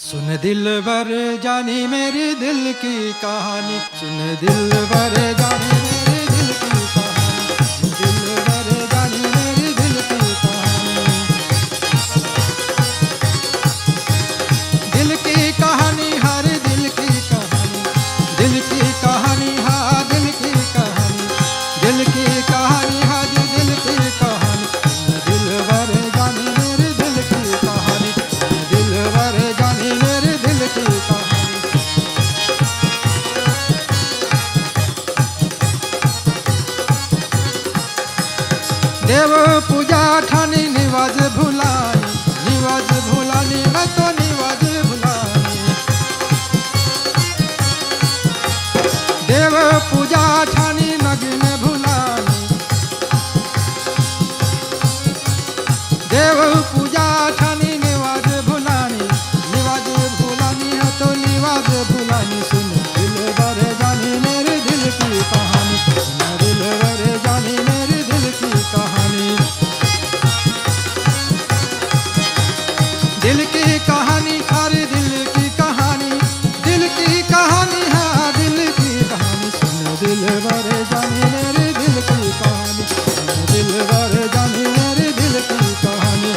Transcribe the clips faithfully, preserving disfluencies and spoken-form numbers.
सुन दिलबर जानी मेरे दिल की कहानी, सुन दिलबर जानी मेरे दिल की कहानी, सुन दिलबर जानी मेरे दिल की कहानी। दिल की कहानी, हर दिल की कहानी, दिल की कहानी, हाँ, दिल की कहानी, दिल की कहानी, हाँ जी, दिल की कहानी। दिलबर जानी मेरे दिल की कहानी, दिलबर जानी मेरे दिल की कहानी। देव पूजा ठानी निवाज भुलानी, निवाज भुलानी, मैं तो निवाज भुलानी। देव पूजा ठानी नगीन भुलानी। देव पूजा ठानी निवाज भुलानी, निवाज भुलानी, हाँ तो निवाज भुलानी। सुन दिलबर जानी मेरे दिल की कहानी, सुन दिलबर जानी मेरे दिल की कहानी। दिल की कहानी, अरे दिल की कहानी, दिल की कहानी, हाँ, दिल की कहानी। सुन दिलबर जानी मेरे दिल की कहानी, सुन दिलबर जानी मेरे दिल की कहानी।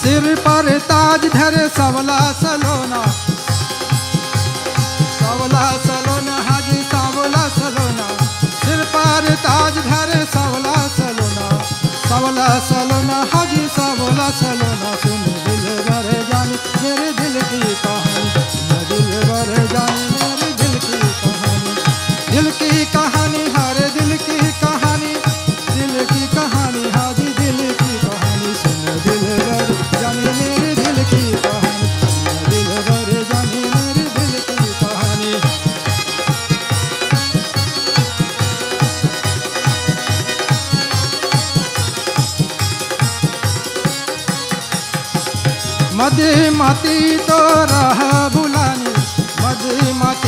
सिर पर ताज धरे सांवला सलोना, सांवला सलोना, हाँ जी, सांवला सलोना। सिर पर ताज धरे सांवला सलोना, सांवला सलोना, हाँ जी, सांवला सलोना। सुन दिलबर जानी मेरे दिल की कहानी, सुन दिलबर जानी मेरे दिल की कहानी। दिल की कहानी, हर दिल की कहानी, दिल की कहानी, हाँ जी, दिल की कहानी। सुन दिलबर जानी मेरे दिल की कहानी, सुन दिलबर जानी मेरे दिल की कहानी। मधुमती तो राह भुलानी, मधुमती